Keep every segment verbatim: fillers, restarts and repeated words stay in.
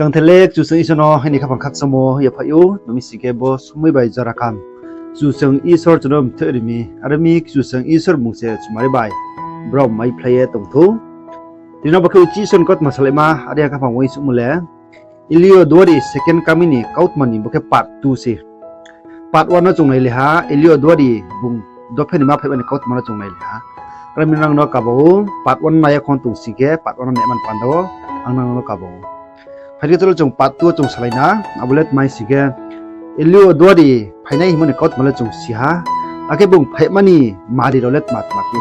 Kangthelek Kchusoyang Isor no hini khaphang khakchangmo yaphaih ou, nung mi sing khe bo somoi bai jora kaham Kchusoyang Isor chung no mthoih ri mi, aro mi Kchusoyang Isor bung se chumari bai brao maiphlai ye tong thou. Tini bo khe uchih Isor ni kautma salaima, are ha khaphang uaingsouhmo le Eliyo Duari second coming ni kautma ni bo khe part two se. Part one no chung nailai ha, Eliyo Duari bung dophe ni ma phaimani kautma no chung nailai ha. Aro mi nang no kaba ou, part one nai ya khon tong sing khe, part one no naima ni panda wo ang nang no kaba ou. Phai di khe chalo chung part two wo chung salai na, abo le tma hing sing khe, Eliyo Duari phainai hingmo ni kautma le chung si ha, akhe bung phaimani mari rao le tma tma khe.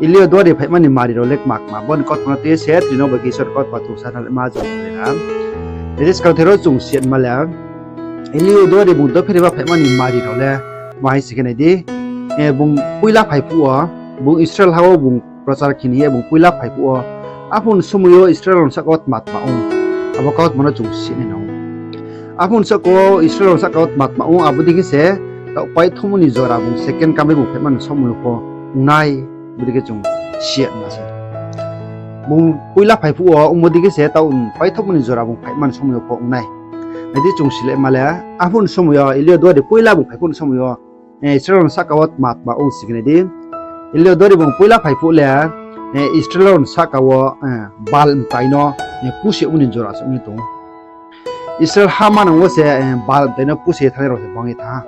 Eliyo Duari phaimani mari rao le kma kma, bo ni kautma no tui ye se, tini bo khe Isor kautma chung sa na le ma chung salai na. Nai di skang the ro chung si ma le, Eliyo Duari bung dophe ni ma phaimani mari rao le tma hing sing khe nai di, bung poila phai phuh wo, bung Israel ha wo bung prochar khe ni ye bung poila phai phuh wo, aphuh ni somoi yo Israel rao ni sahka wo tma tma ong, abo kautma no chung si nai nang ou. Aphuh ni sahka wo Israel rao ni sahka wo tma tma ong, abo dei khe se taoh paithohmo ni jora bung second coming bung phaimani somoi yo pho ong nai, bo dei khe chung si ma se. Bung poila phai phuh wo ongmo dei khe se taoh paithohmo ni jora bung phaimani somoi yo pho ong nai. Nai di chung silai ma le, aphuh ni somoi yo Eliyo Duari poila bung phai phuh ni somoi yo Israel rao ni sahka wo tma tma ong sing khe nai di. Eliyo Duari bung poila phai phuh le Israel rao ni sahka wo Baal mtai no puse ongmo ni jora se ong ye tong ou. Israel ha manang wo se Baal mtai no puse ye thanng nai rao se bang ye thanng ha.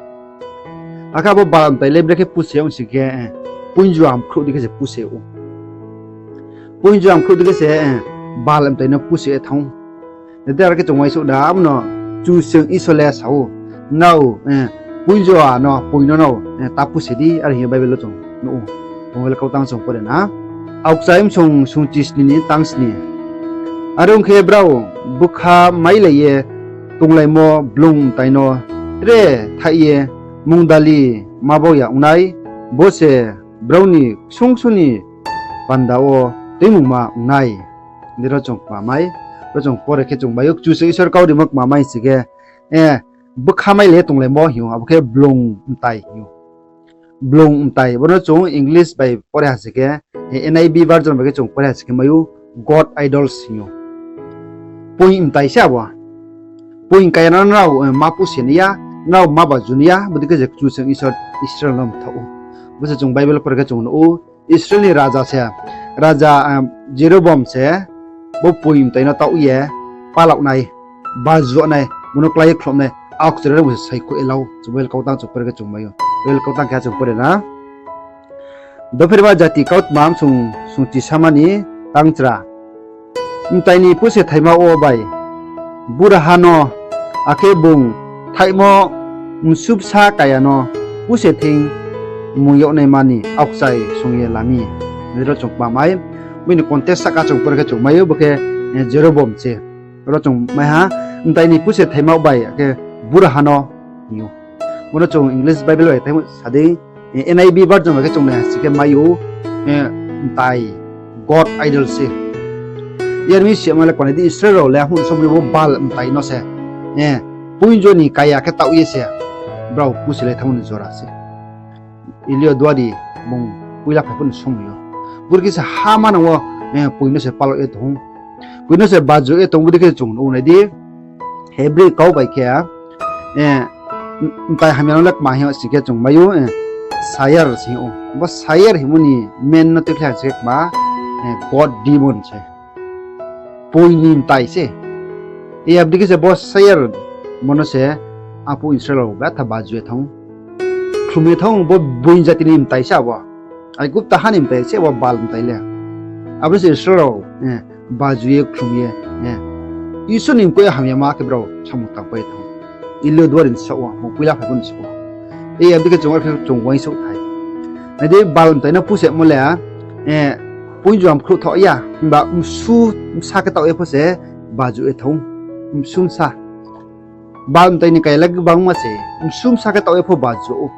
Akhe abo Baal mtai le brekhe puse ong sing khe, poinjoa mkhrouh dei khe se puse ou. Poinjoa mkhrouh dei khe se Baal mtai no puse ye thanng ou. Nai di, aro khe chung uaingsouh da, abo no Kchusoyang Isor le sa ou, nrao poinjoa no, poing no nrao ta puse di, are hing ye Bible wo chung nuh ou. Bible kautang chung pore na. Aokchai bsung sungchisni ni tang sni. Are ong khe brao bkha mailai ye tonglaimo blung mtai no tre thaih ye mungdali ma bau ya ong nai, bo se brao ni ksung ksung ni panda wo tuimungma ong nai. Di ro chung kmamai, ro chung pore khe chung mai ou, Kchusoyang Isor kau rimo kmamai sing khe, bkha mailai ye tonglaimo hing ou, abo khe blung mtai hing ou. Blung mtai, bo no chung English bai pore ha sing khe, N I V version bai khe chung pore ha sing khe mai ou, God idols hing ou. Poing mtai se abo. Poing kaya no nrao ma puse nai ya, nrao ma baju nai ya, bo dei khe se Kchusoyang Isor Israel no mthaoh ou. Bo se chung Bible pore khe chung nuh ou, Israel ni raja se, raja Jeroboam se, bo poing mtai no taoh ye palaoh nai, baju nai, bo no klái ye khlum nai, aokchai rao no bo se saikhouh ye la ou, chung Bible kautang chung pore khe chung mai ou, Bible kautang keha chung pore na. Dopherma jati kautma bsung sungchisama ni tangchra. Mtai ni puse thaima wo bai buraha no, akhe bung thaihmo msubsa kaya no puse thing mung yag naima ni aokchai sung ye la mi. Ro chung kmamai, bini context sahka chung pore khe chung mai ou, bo khe Jeroboam se. Ro chung mai ha, mtai ni puse thaima bai akhe buraha no hing ou. Bo no chung English Bible bai thaimo sa dei, N I V version bai khe chung nai ha sing khe mai ou, mtai, God idol se. Yar mi sima le kmanai di, Israel rao le aphuh ni somoi yo bo Baal mtai no se poinjo ni kaya khe taoh ye se brao puse lai thanngmo ni jora se. Eliyo Duari bung poila phai phuh ni somoi yo, bor khe se ha manang wo poing no se palaoh ye tong ou, poing no se baju ye tong ou, bo dei khe chung nuh ou. Nai di, Hebrew kau bai khe mtai hamya no le kma hing ou sing khe chung mai ou, Sair se hing ou. Bo Sair hingmo ni mean no tuikhlai ha sing khe kma, God demon se. Poing ni mtai se. Abo dei khe se bo Sair, bo no se aphuh Israel rao betha baju ye thanng ou, khlum ye thanng ou, bo boing jati ni mtai se abo. Aigupta ha ni mtai se abo Baal mtai le. Abo no se Israel rao baju ye khlum ye, Isor ni mkoih hamyama khe brao samung tangpai ye thanng ou. Eliyo Duari ni saoh wo, bung poila phai phuh ni saoh wo. Abo dei khe chung, are khe chung uaingsouh thai. Nai di, Baal mtai no pusemo le poinjo mkhrouh thaoh ya, himba msu bsa khe taoh ye pho se baju ye thanng ou. Msu bsa. Baal mtai ni kaya le gbangma se, msu bsa khe taoh ye pho baju ou.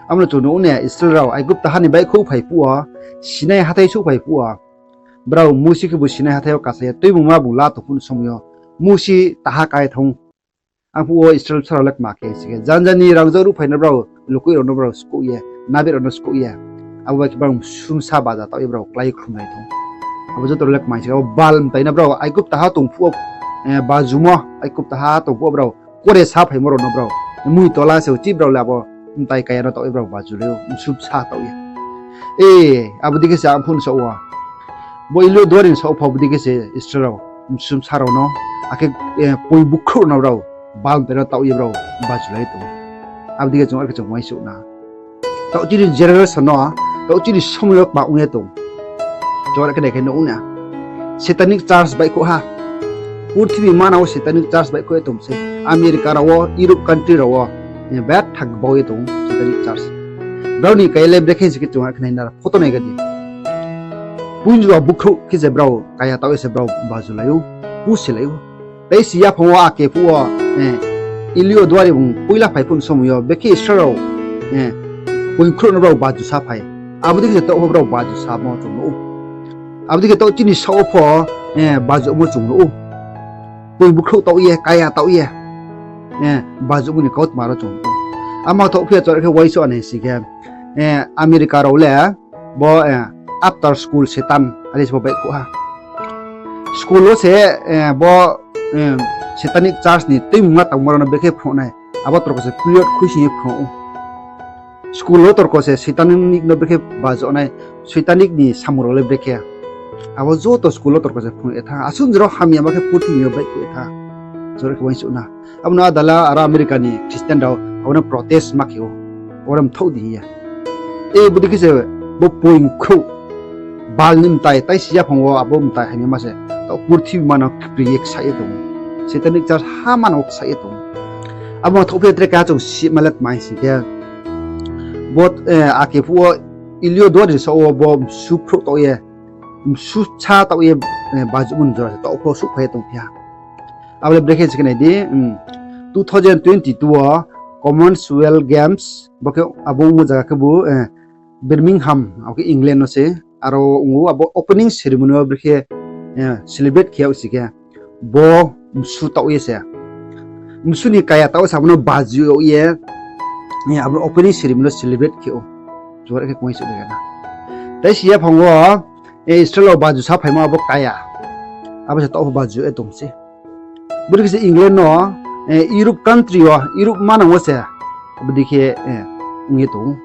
Abo no chung nuh ou na, Israel rao Aigupta ha ni baihkhouh phai phuh wo, Sinai hathái souhphai phuh wo, brao Musi khebu Sinai hathái yo kasa ye tuimungma bung la tong phuh ni somoi yo, Musi taha kái thanng ou. Arphuh wo Israel bsa rao le kma khe sing khe, janja ni rangzag ruhphai no brao lukuih rao no brao skouh ye, nabe rao no skouh ye, abo bai khe brao msu bsa baja taoh ye brao klái khlumlai thanng ou. Abo joto rao le kma sing khe, abo Baal mtai no brao Aigupta ha tong phuh wo bajumo, aikup taha tong phuh wo brao kore sa phaimo rao no brao mui tola se uchih brao le abo mtai kaya no taoh ye brao baju lai ou, msu bsa taoh ye. E, abo dei khe se ang phuh ni saoh wo, bo Ilio duari ni saoh wo pho abo dei khe se Israel rao msu bsa rao no, akhe poing bukhrouh no brao bal mtai no taoh ye brao baju lai tong ou. Abo dei khe chung are khe chung uaingsouh na. Taoh chini generation no, taoh chini somoi yo kma ong ye tong. Chung are khe nai khe nuh na. Satanic church baihkhouh ha. Purthimbi manang wo satanic church baihkhouh ye tong se. America rao wo, Europe country rao wo, betha gbau ye tong satanic church. Brao ni kaya le brekhe se khe chung are khe nai na photo nai ga di. Poing jua bukhrouh khe se brao kaya taoh ye se brao baju lai ou, pusi lai ou. Tei si yaphang wo ake phuh wo, Ilio duari bung poila phai phuh ni somoi yo bekhe Israel rao poing khrouh no brao baju sa phai. Abo dei khe se taoh pho brao baju samo chung nuh ou. Abo dei khe taoh chini saoh wo pho bajumo chung nuh ou. Poing bukhrouh taoh ye, kaya taoh ye bajumo ni kautma rao chung nuh ou. Amo thaoh phi ya chung are khe uaingsouh nai si khe, America rao le bo after school Satan are se bo baihkhouh ha. School wo se bo satanic church ni tuimungma tangmo rao no brekhe phrung nai, abo torko se period khuising ye phrung ou. School wo torko se satanic no brekhe bajo nai, satanic ni samung rao le brekhe. Abo joto school wo torko se phrung ye thanng. Asuh jora hamyama khe purthimbi yo baihkhouh ye thanng. Chung are khe uaingsouh na. Abo no adala aro America ni Christian rao abo no protest ma khe ou. Abo no mthouh di hing ye. E, bodei khe se bo poing khrouh, Bal ni mtai, tai si yaphang wo abo mtai hamyama se taoh purthimbi manang kri ye ksaih ye tong ou. Satanic church ha manang wo ksaih ye tong ou. Abo mangthaoh phi ya tre keha chung sima le tma hing si khe, bo, ake phuh wo Ilio duari saoh wo bo msu khrouh taoh ye, msu sa taoh ye, bajuhmo ni jora se taoh pho souhphai ye tongphi ha. Abo le brekhe se khe nai di, two thousand twenty-two wo Commonwealth Games, bo khe abo ongmo zaga khebu, Birmingham, abo khe England no se, aro ong ou abo opening ceremony wo brekhe celebrate khe yag si khe, bo msu taoh ye se, msu ni kaya taoh se abo no bajuh yag ye, abo no opening ceremony no celebrate khe ou. Chung are khe kuaing souh nai gana. Tai si yaphang wo, Israel rao bajuh saphaimo abo kaya, abo se taoh pho bajuh ye tong se. Bodei khe se England no, Europe country wo, Europe manang wo se, bodei khe, ong ye tong ou.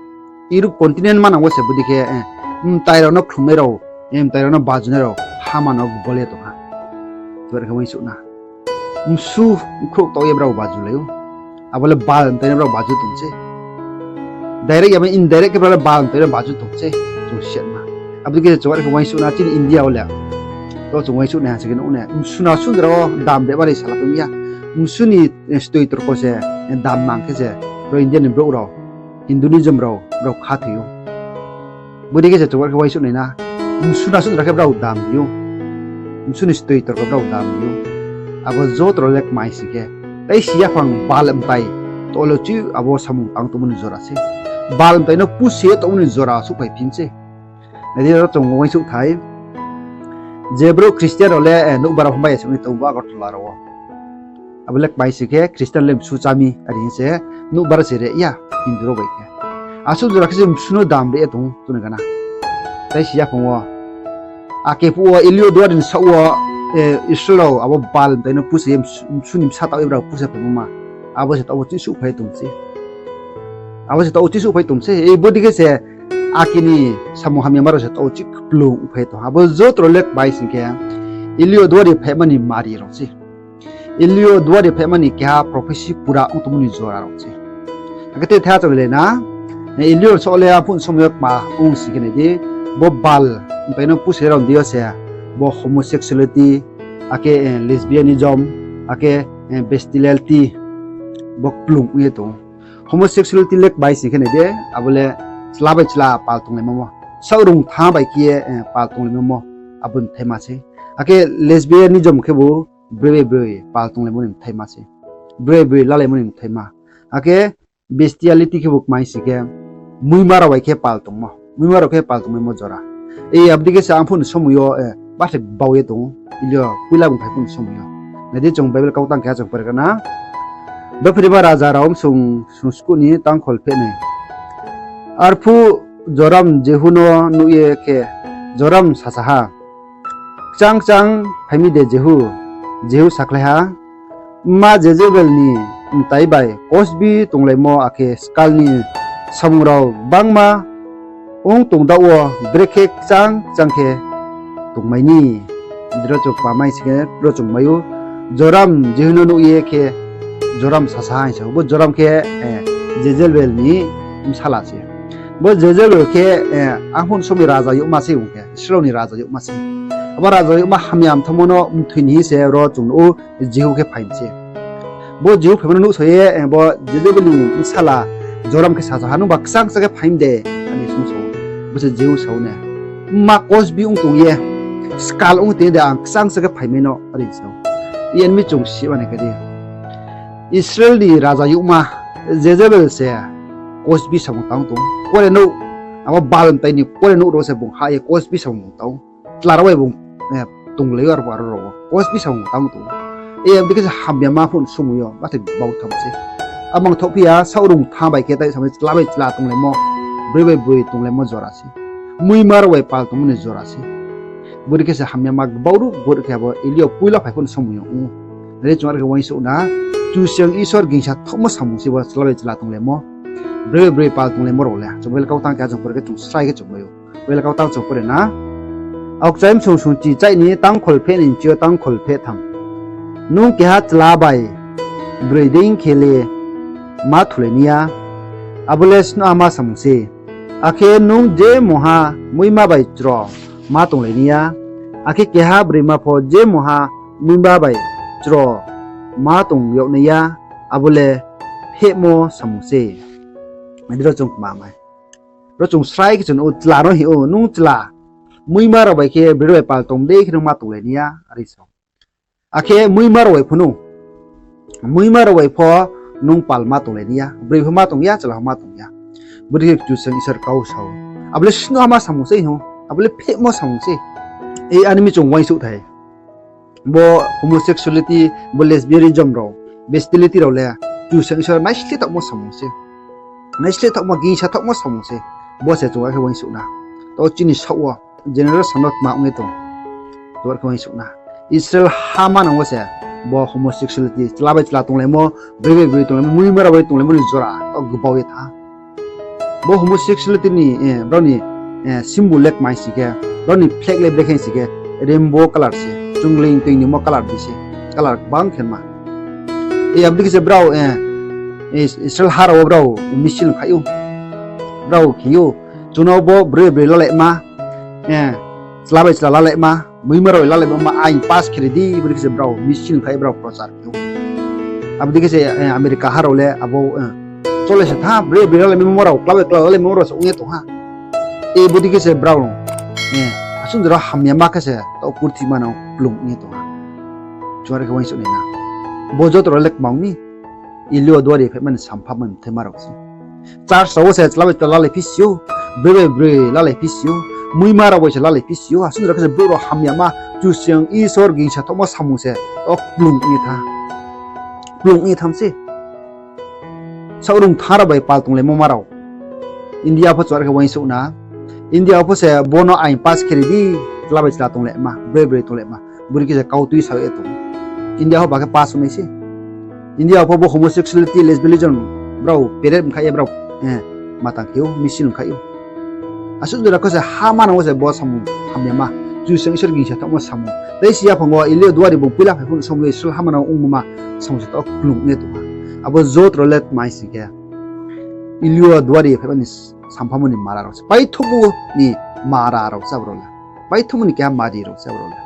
Europe continent manang wo se bodei khe, mtai rao no khlumnai rao, mtai rao no bajunai rao ha manang wo gbol ye tong ha. Chung are khe uaingsouh na. Msu khrouh taoh ye brao bajuh lai ou. Abo le Bal mtai no brao bajuh tong se. Direct yama indirect khe brao le Bal mtai no bajuh tong se. Chung siatma. Abo dei khe chung are khe uaingsouh na chini India wo le. To chung uaingsouh nai ha se khe nuh nai. Msu no asuh jora wo dam rema ni sala tong ya. Msu ni stoi torko se dam nang khe se, brao India ni brouh rao, Hinduism rao, brao khathoi ou. Bodei khe se chung are khe uaingsouh nai na. Msu no asuh jora khe brao dam ri ou. Msu ni stoi torko brao dam ri ou. Abo joto rao le kmai si khe, tai si yaphang Bal mtai, to le chi abo samung tang tongmo ni jora se. Bal mtai no puse ye tongmo ni jora souhphai phi se. Nai di ro chung uaingsouh thai. Je brouh Christian rao le, nouhbar wo hambai ya se ong ye tong bo Agartala rao wo. Abo le kmai si khe Christian le msu chá mi, are hing se nouhbar se re ya, Hindu rao bai khe. Asuh jora khe se msu no dam ri ye tong ou, chung nai gana. Tai si yaphang wo, ake phuh wo Ilio duari ni saoh wo, Israel rao abo Bal mtai no puse ye msu, msu ni bsa taoh ye brao puse phaimo ma. Abo se taoh wo chih souhphai tong se. Abo se taoh wo chih souhphai tong se. Bodei khe se ake ni samung hamyama rao se taoh wo chih kplung phai tong. Abo joto rao le kmai sing khe, Ilio duari phaima ni mari rao se. Ilio duari phaima ni keha prophecy pura ong tongmo ni jora rao se. Akhe te tha chung le na, Ilio saoh le aphuh ni somoi yo kma ong si khe nai di, bo Bal mtai no puse rao ni deing yo se, bo homosexuality, akhe lesbianism, akhe bestiality, bo kplung ong ye tong ou. Homosexuality le kmai sing khe nai di, abo le chla bai chla pal tonglaimo mo, saoh rung tha bai khe ye pal tonglaimo mo, abo ni bthaima se. Akhe lesbianism khebu broi bai broi pal tonglaimo ni bthaima se, broi bai broi lalaimo ni bthaima. Akhe bestiality khebu kmai sing khe, muima rao bai khe pal tongmo, muima rao khe pal tongmaimo jora. Abo dei khe se aphuh ni somoi yo, bathe bau ye tong ou, Ilio poila bung phai phuh ni somoi yo. Nai di chung Bible kau tang keha chung pore gana. Dopherima Raja rao bsung, sung skuh ni tangkhol phehnoi. Arphuh Joram Jehu no nuh ye khe, Joram sasa ha, Kchang kchang phai mi de Jehu, Jehu sakhlai ha, Mma Jezebel ni mtai bai kosbi tonglaimo akhe skal ni samung rao gbangma ong tong daoh wo brekhe kchang kchang khe tongmai ni. Dro chung kma mai sing khe, ro chung mai ou, Joram Jehu no nuh ye khe, Joram sasa hing sa ou. Bo Joram khe, eh, Jezebel ni bsala se. Bo Jezebel khe, eh, arphuh somoi raja youhma se ong khe, Israel ni raja youhma se. Abo raja youhma hamya mthaomo no mthoi ni hing se ro chung nuh ou, Jehu khe phai mi se. Bo Jehu phaimo no nuhsao ye, eh, bo Jezebel ni bsala Joram khe sasa ha, Nungba kchang kchang khe phai mi de, ani sung sa ou. Bo se Jehu sa ou ne, Mma kosbi ong tong ye, skal ong tong ye de ang kchang kchang khe phaimai no, are sa ou. Iyan mi chung si mani khe di, Israel ni raja youhma Jezebel se kosbi samung tang tong. Kore nouh, abo Baal mtai ni kore nouh rao se bung hah ye kosbi samung tang. Chla rao bai bung, eh, tonglai ou, aro aro rao wo kosbi samung tang tong. E, abo dei khe se hamyama phuh ni somoi yo, bathe bau tham se. Amang thaoh phi ya, saoh rung tha bai khe tai samai chla bai chla tonglaimo, broi bai broi tonglaimo jora se. Muima rao bai pal tongmo ni jora se. Bodei khe se hamyama gbau ruh, bodei khe abo Eliyo poila phai phuh ni somoi yo ong ou. Are chung are khe uaingsouh na, Kchusoyang Isor gingsa thaohmo samung se bo chla bai chla tonglaimo, broi bai broi pal tonglaimo rao le. Chung Bible kautang khe chung pore khe chung srai khe chung mai ou. Bible kautang chung pore na. Aokchai bsung sungchi chaih ni tangkhol pheh ni chi yo tangkhol pheh tham. Nung keha chla bai broi dei khe le ma thulai nai ya, abo le snuhhama samung se. Akhe nung je mungha muima bai chro ma tonglai nai ya, akhe keha broima pho je mungha muima bai chro ma tong yag nai ya, abo le phehmo samung se. Adi ro chung kma mai. Ro chung srai khe chung ou chla no hing ou, nung chla muima rao bai khe broi rao bai pal tong dei khe nung ma tonglai nai ya, are sa ou. Akhe muima rao bai pho nung, muima rao bai pho nung pal ma tonglai nai ya, broi pho ma tong ya, chla pho ma tong ya. Bodei khe Kchusoyang Isor kau sa ou. Abo le snuhhama samung se hing ou, abo le phehmo samung se. E ani mi chung uaingsouh thai. Bo homosexuality, bo lesbianism rao, bestiality rao le Kchusoyang Isor naisleh thaohmo samung se. Naisleh thaohmo, gingsa thaohmo samung se. Bo se chung are khe uaingsouh na. Taoh chini saoh wo generation no tma ong ye tong, chung are khe uaingsouh na. Israel ha manang wo se bo homosexuality, chla bai chla tonglaimo, broi bai broi tonglaimo, muima rao bai tonglaimo ni jora taoh gbau ye tha. Bo homosexuality ni, eh, brao ni, eh, symbol le kmai sing khe, brao ni flag le brekhe sing khe, rainbow colour se, chungleing toing ni mo colour di se, colour gbang khe ma. E, abo dei khe se brao, eh, Is-, Israel ha rao wo brao misil khai ou. Brao khe ou, chung no bo broi broi lalaima, eh, chla bai chla lalaima, muima rao lalaima ma ain pass khe ri di, bodei khe se brao misil khai brao prochar khe ou. Abo dei khe se, eh, America ha rao le abo, eh, chole se tha, broi broi lalaima rao, chla bai chla lalaima rao se ong ye tong ha. E bodei khe se brao, eh, asuh jora hamyama khe se taoh purthima no kplung ong ye tong ha. Chung are khe uaingsouh nai na. Bo joto rao le kmang mi, Eliyo duari phaimani sampha mani bthaima rao se. Church rao wo se chla bai chla lalai phi si ou, broi bai broi lalai phi si ou, muima rao bai se lalai phi si ou, asuh jora khe se brouh rao hamyama, Kchusoyang Isor gingsa thaohmo samung se taoh kplung ong ye tha. Kplung ong ye tham se. Saoh rung tha rao bai pal tonglaimo ma rao. India pho chung are khe uaingsouh na. India pho se bo no ain pass khe ri di, chla bai chla tonglaima, broi broi tonglaima. Bodei khe se kautui sa ye tong. India pho ba khe pass ong nai se. India pho bo homosexuality, lesbianism brao parade mkha ye brao, eh, matang khe ou, misil mkha ou. Asuh jora khe se ha manang wo se bo samung hamyama, Kchusoyang Isor gingsa thaohmo samung. Tei si yaphang wo Eliyo duari bung poila phai phuh ni somoi Israel ha manang wo ongmo ma samung se taoh kplung ong ye tong ha. Abo joto rao le tma hing sing khe, Eliyo duari phaimani samphamo ni mara rao se, paithouhmo ni mara rao se abo rao le. Paithouhmo ni keha mari rao se abo rao le.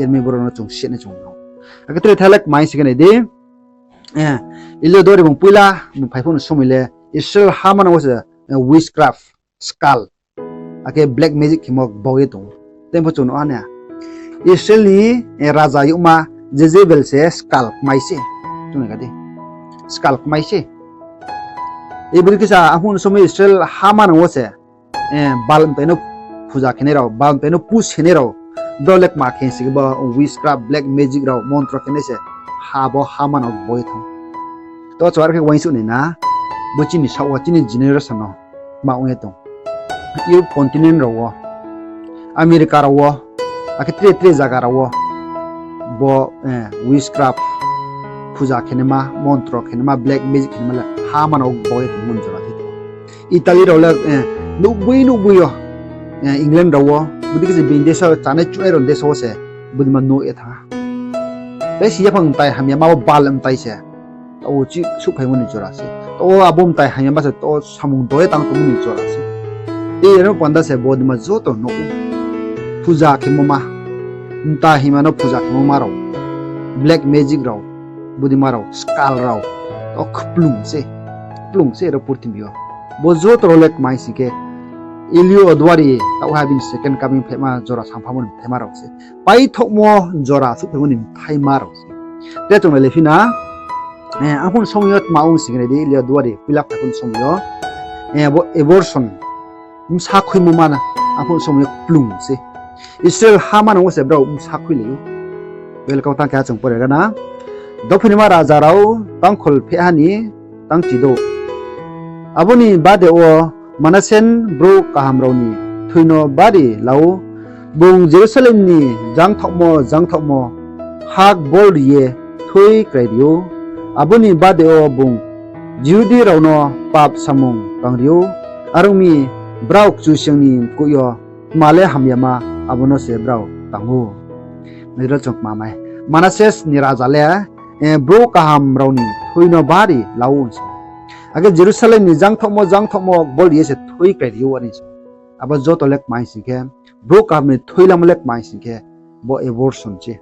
Yar mi brouh rao no chung siya ni chung nang. Akhe tre thalai kmai sing khe nai di. Eh, Eliyo duari bung poila bung phai phuh ni somoi le Israel ha manang wo se, eh, witchcraft, skal, akhe black magic khemo gbau ye tong ou. Tei pho chung nuh ha na, Israel ni, eh, raja youhma Jezebel se skal kmai se. Chung nai kha di. Skal kmai se. Bodei khe sa, arphuh ni somoi Israel ha manang wo se, eh, Baal mtai no puja khenai rao, Baal mtai no puj khenai rao, brao le kma khe sing khe bo witchcraft, black magic rao, montro khenai se ha bo ha manang wo gbau ye thanng. To chung are khe uaingsouh nai na, bo chini saoh wo, chini generation no ma ong ye tong. Europe continent rao wo, America rao wo, akhe tre tre zaga rao wo, bo witchcraft, puja khenaima, montro khenaima, black magic khenaima le ha manang wo gbau ye tongmo ni jora se tong ou. Italy rao le nuhboi nuhboi yo, England rao wo, bodei khe se bini deso, chanai chuhnai rao ni deso wo se bodeima nuh ye thanng ha. Tei si yaphang mtai hamyama bo bal mtai se, taoh wo chih souhphaimo ni jora se. Taoh wo abo mtai hamyama se taoh wo samung do ye tang tongmo ni jora se. Tei aro panda se bodeima joto nuh ou. Puja khemo ma, mtai hamyama no puja khemo ma rao, black magic rao, bodeima rao, skull rao, taoh kplung se, kplung se aro purthimbi yo. Bo joto rao le kmai sing khe, Eliyo duari taoh ha bini second coming phaima jora samphamo ni mthaima rao se. Paithaohmo jora souhphaimo ni mthaima rao se. Tre chung nai le phi na, arphuh ni somoi yo tma ong sing khe nai di, Eliyo duari poila phai phuh ni somoi yo, bo abortion, bsa khuimo ma, arphuh ni somoi yo kplung se. Israel ha manang wo se brao bsa khuilai ou. Bible kautang keha chung pore gana. Dophinima raja rao tangkhol phehha ni tangchi douh. Abo ni bade wo Manasen brouh kaham rao ni thui no bari la ou. Bung Jerusalem ni jangthaohmo jangthaohmo hak bol ri ye thui krai ri ou. Abo ni bade wo bung Jihudi rao no pap samung tang ri ou. Are ong mi, brao Kchusoyang ni mkoih yo tma le hamyama, abo no se brao tang ou. Nai di ro chung kma mai. Manases ni raja le brouh kaham rao ni thui no bari la ou se. Akhe Jerusalem ni jangthaohmo jangthaohmo bol ri ye se thui krai ri ou are se. Abo joto le kmai sing khe, brouh kaham ni thui lamo le kmai sing khe, bo abortion se.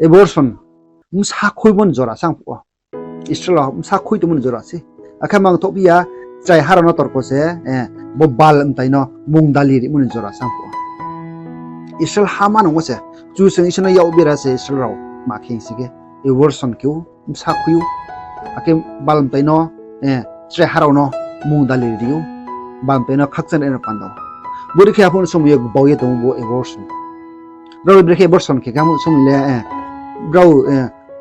Abortion, bsa khuimo ni jora se ang phuh wo. Israel rao bsa khui tongmo ni jora se. Akhe mang thohphi ya, chrai ha rao no torko se, bo bal mtai no mungdali rimo ni jora se ang phuh wo. Israel ha manang wo se, Kchusoyang Isor no yak bera se Israel rao ma khe sing khe, abortion khe ou, bsa khui ou. Akhe bal mtai no, chrai ha rao no mungdali ri ou. Bal mtai no khakchang ri no panda wo. Bodei khe arphuh ni somoi yo gbau ye tong ou bo abortion. Brao le brekhe abortion khe khe arphuh ni somoi le, brao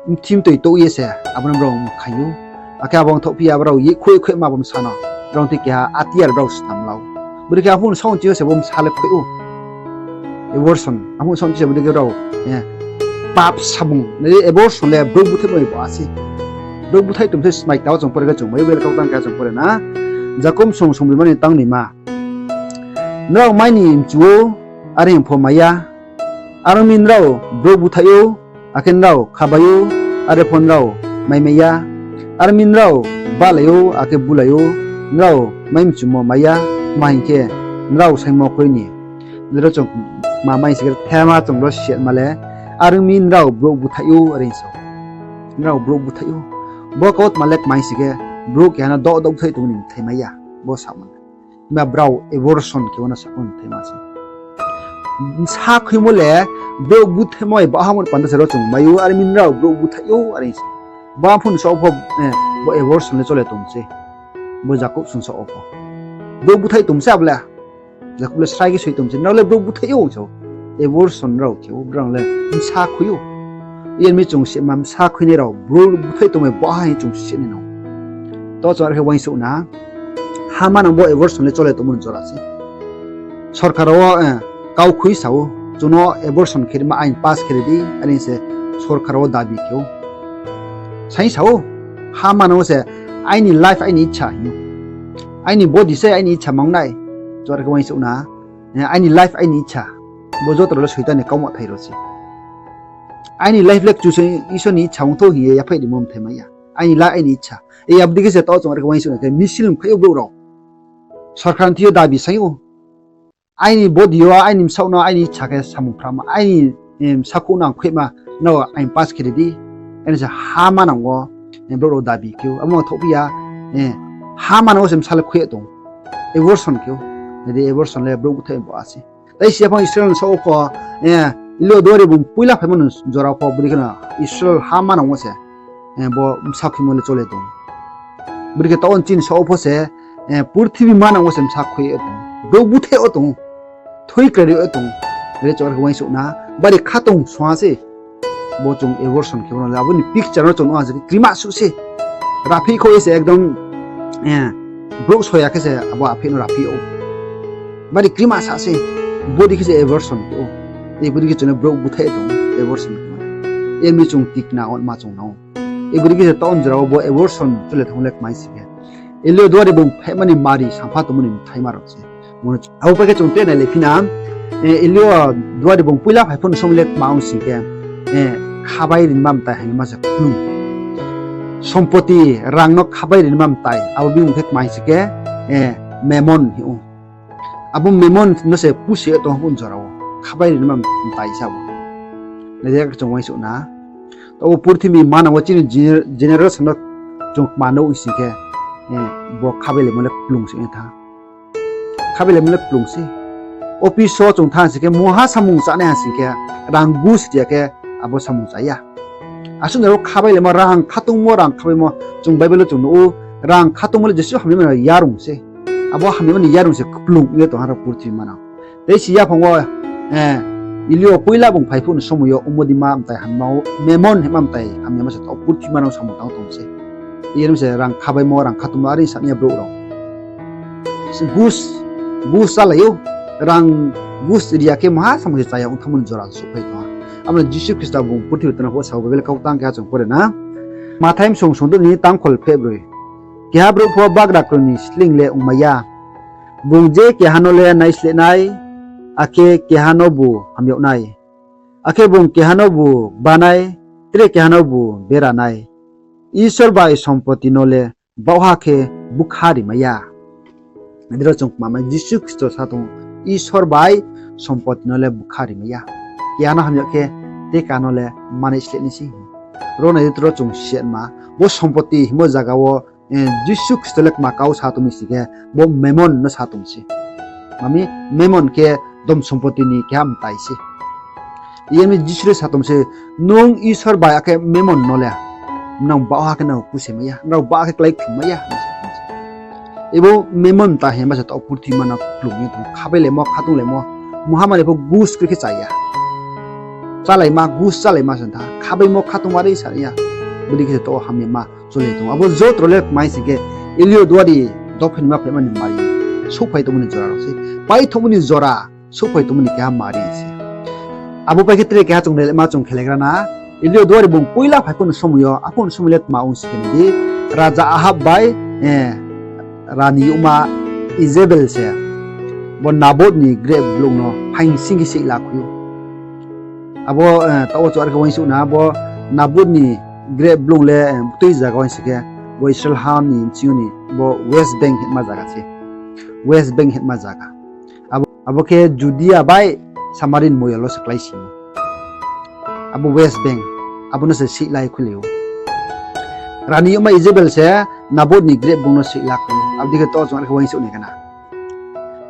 mthim toi touh ye se, abo no brao mkhaing ou. Akhe abo ang thohphi ya brao ye khui khui ma bo bsa no. Brao thik keha atiyar brao snam la ou. Bodei khe arphuh ni somoi yo se bo bsa le khui ou. Abortion, arphuh ni somoi yo se bodei khe brao pap samung, nai di abortion le brouh búthaihmo bai bo a se. Brouh búthaih tong se smai kta wo chung pore khe chung mai, Bible kautang keha chung pore na. Jakob song songbrima ni tang noima. Nrao mai ni mchu ou, are pho mai ya. Are ong mi nrao brouh búthaih ou, akhe nrao khabai ou, are pho nrao maimai ya. Are ong mi nrao balai ou, akhe bulai ou, nrao mai mchumo mai ya, tma hing khe, nrao saingmo kroi ni. Nrao chung ma mai sing khe thema chung ro siatma le, are ong mi nrao brouh búthaih ou, are sa ou. Nrao brouh búthaih ou. Bo kautma le kmai sing khe, brouh keha no doh doh búthaih tongmo ni mthai mai ya, bo samo le. Himba brao abortion khe wo no samo mthaima se. Bsa khuimo le brouh búthaihmo bai bahamo ni panda se ro chung mai ou, are mi nrao brouh búthaih ou, are sa ou. Bo arphuh ni somoi pho, bo abortion le chole tong se. Bo Jakob song sao pho. Brouh búthaih tong se abo le. Jakob le srai khe soi tong se, nrao le brouh búthaih ou sa ou. Abortion nrao khe ou, brao le bsa khui ou. Iyar mi chung sima bsa khuinai rao, brouh búthaih tongmo bai baha hing chung si nai no. To chung are khe uaingsouh na. Ha manang bo abortion le chole tongmo ni jora se. Sorkar wo, kau khui sa ou, chung no abortion khe rima ain pass khe ri di, are se sorkar wo dabi khe ou. Saing sa ou, ha manang wo se aini life aini icha hing ou. Aini body se aini icha mang nai. Chung are khe uaingsouh na. Aini life aini icha. Bo joto rao le Soitan ni kauma thai rao se. Aini life le Kchusoyang Isor ni icha ong thou hing ye yaphaih rimo mthai mai ya. Aini life aini icha. Abodei khe se to chung are khe uaingsouh na khe misil mkhaih ou brouh rao. Sorkar ni thing yo dabi saing ou. Aini body yo, aini bsaoh no, aini icha khe samung phrama, aini bsakhouh no ang khuihma, nrao ain pass khe ri di. Are se ha manang wo, brouh rao dabi khe ou. Abo ang thohphi ya, ha manang wo se bsa le khui ye tong. Abortion khe ou. Nai di abortion le brouh búthaih bo a se. Tai si yaphang Israel ni sao pho, Eliyo duari bung poila phaimo ni jora pho, bodei khe no Israel ha manang wo se, bo bsa khuimo le chole tong. Bodei khe taoh chini sao pho se, purthimbi manang wo se bsa khui ye tong. Brouh búthaih ye tong. Thui krai ri ye tong. Are chung are khe uaingsouh na. Bari khatong song ha se. Bo chung abortion khe bo no le abo ni picture no chung nuh ha se krima suh se. Raphi khou ye se ekdom, brouh soya khe se abo apheih no raphi ou. Bari krima sa se. Bodei khe se abortion khe ou. Bodei khe chung le brouh búthaih ye tong, abortion khe ou. Emi chung tikna ongma chung nang ou. Abo dei khe se taoh jora wo bo abortion chole thanngmo le kmai sing khe, Elio duari bung phaima ni mari sampha tongmo ni mthaima rao se. Abo pai khe chung tre nailai phi na, Elio duari bung poila phai phuh ni somoi le kma ong sing khe, khabai rinma mtai hamyama se kplung. Sompoti, rang no khabai rinma mtai, abo bini mmung khe kmai sing khe, Memon hing ou. Abo Memon no se puse ye tong phuh jora wo khabai rinma mtai se abo. Nai di, chung uaingsouh na. Taoh wo purthimbi manang wo chini gener-, generation no chung kma nuh sing khe, bo khabai laimo le kplung se ong ye thanng. Khabai laimo le kplung se. Office wo chung thanng sing khe, mungha samung chánai ha sing khe, rang gus ri ya khe abo samung chá ya. Asuh ni aro khabai laimo, rang khatungmo, rang khabaimo, chung Bible wo chung nuh ou, rang khatungmo le jesuh hamyama ni yarung se. Abo hamyama ni yarung se kplung ye tong ha ro purthimbi manang. Tei si yaphang wo, Elio poila bung phai phuh ni somoi yo ongmo dima mtai hamyama wo Memon hingma mtai hamyama se taoh purthimbi manang samung tang tong se. Iyar mi se rang khabaimo, rang khatungmo are sa ya brouh rao. Gus, gus chálai ou, rang gus ri ya khe mungha samung se chá ya ong thanngmo ni jora souhphai tong ha. Abo no Jisu Khristo bung purthimbi tongna phuh sa ou, Bible kau tang keha chung pore na. Mathai bsong songdouh ni tangkhol phehbroi. Keha brouh pho bagra kroi ni sleing le ongmai ya. Bung je keha no le naisleh nai, akhe keha nobu ham yag nai. Akhe bung keha nobu gba nai, tre keha nobu bera nai. Isor bai sompoti no le baohha khe bkha rimai ya. Nai di ro chung kmamai, Jisu Khristo sa tong, Isor bai sompoti no le bkha rimai ya. Keha no ham yag khe, tre keha no le manai sleh nai se. Ro nai di tro chung siatma, bo sompoti hingmo zaga wo, Jisu Khristo le kma kau sa tong mi sing khe, bo Memon no sa tong se. Mami, Memon khe dom sompoti ni keha mtai se. Iyar mi Jisu le sa tong se, nung Isor bai akhe Memon no le, nrao baohha khe nrao puse mai ya, nrao baohha khe klái khlum mai ya. Abo Memon mtai hamyama se taoh purthimbi manang kplung ye tong, khabai laimo, khatung laimo, mungha manoi pho gus kri khe chá ya. Chálaima, gus chálaima se tha, khabaimo, khatungma are sa ya. Bodei khe se taoh hamyama chole tong. Abo joto rao le kmai sing khe, Elio duari dophaima phaima ni mari souhphai tongmo ni jora rao se. Paithohmo ni jora souhphai tongmo ni keha mari se. Abo pai khe tre keha chung releima chung khelaigra na. Elio duari bung poila phai phuh ni somoi yo, aphuh ni somoi le tma ong sing khe nai di, Raja Ahab bai, rani youhma Izebel se bo Nabot ni grep blung no phaing sing khe seihla khui ou. Abo, taoh wo chung are khe uaingsouh na, bo Nabot ni grep blung le, btui zaga uaingsouh khe, bo Israel ha ni bsing yo ni, bo West Bank hingma zaga se. West Bank hingma zaga. Abo khe Judia bai Samari ni moyol wo se kláisi ou. Abo West Bank, abo no se seihla ye khuilai ou. Rani youhma Izebel se Nabot ni grep blung no seihla khui ou. Abo dei khe taoh chung are khe uaingsouh nai khe na.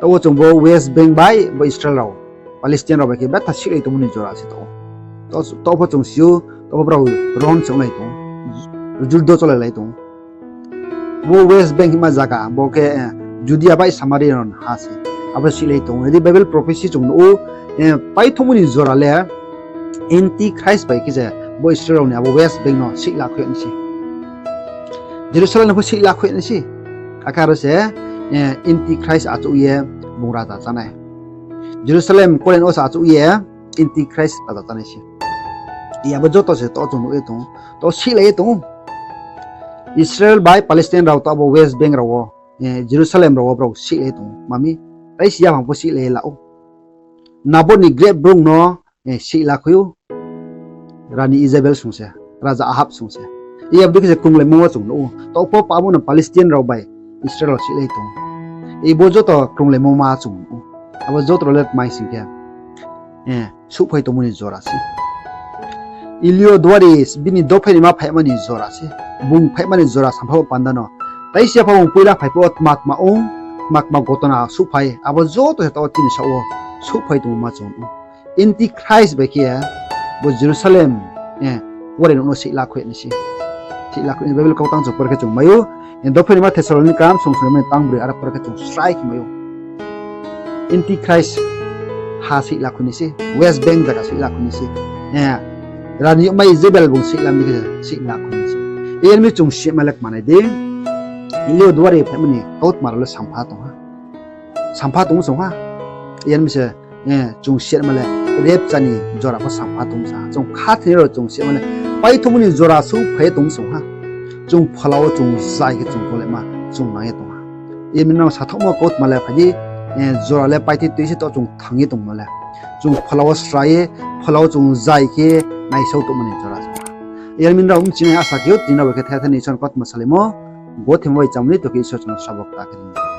Taoh wo chung bo West Bank bai bo Israel rao, Palestine rao bai khe betha seihlai tongmo ni jora se taoh ou. Taoh pho chung si ou, taoh pho brao ron se onglai tong ou, juddo cholailai tong ou. Bo West Bank hingma zaga, bo khe, Judia bai Samari rao ni ha se. Abo seihlai tong ou. Nai di Bible prophecy chung nuh ou, paithohmo ni jora le, Antichrist bai khe se bo Israel rao ni abo West Bank no seihla khui nai se. Jerusalem no pho seihla khui nai se. Akhe aro se, Antichrist achouh ye bung raja chá nai. Jerusalem kolen wo se achouh ye Antichrist raja chá nai se. Abo joto se taoh chung nuh ye tong ou, taoh seihlai ye tong ou. Israel bai Palestine rao taoh abo West Bank rao wo, Jerusalem rao wo brao seihlai tong ou. Mami, tai si yaphang pho seihlai ye la ou. Nabot ni grep blung no, seihla khui ou. Rani Izebel song se, Raja Ahab song se. Abo dei khe se krunglaimo wo chung nuh ou. Taoh pho pamo no Palestine rao bai Israel rao seihlai tong ou. Bo joto krunglaimo ma chung nuh ou. Abo joto rao le tmai sing khe, souhphai tongmo ni jora se. Elio duari bini dophaima phaima ni jora se. Bung phaima ni jora sampha wo panda no. Tai si yaphang bung poila phai phuh wo tma tma ong, tma tma gotona souhphai, abo joto se taoh wo chini saoh wo souhphai tongmo ma chung nuh ou. Antichrist bai khe bo Jerusalem, kuarenouh no seihla khui nai se. Seihla khui nai, Bible kau tang chung pore khe chung mai ou. Dophaima Thessalonika bsong songnaima ni tangbroi aro pore khe chung srai khe mai ou. Antichrist ha seihla khui nai se, West Bank zaga seihla khui nai se. Rani youhma Izebel bung seihla mi khe seihla khui nai se. Iyar mi chung sima le kmanai di. Elio duari phaima ni kautma rao le sampha tong ha. Sampha tong song ha. Iyar mi se, chung sima le rapture ni jora pho sampha tong sa ha. Chung khathoinai rao chung simo le paithomo ni jora suh phai ye tong song ha. Chung phola wo chung zai khe chung tonglaima chung nang ye tong ha. Yar mi nrao sathaohmo kautma le phai di, jora le paithe tui se to chung thang ye tongmo le. Chung phola wo sra ye, phola wo chung zai khe naisao tongmo ni jora song ha. Yar mi nrao mchinai asa khe ou, tini nrao bai khe thai thai ni Isor ni kautma salaimo, gothe bai chamni to khe Isor chung no srabo kta khe ri.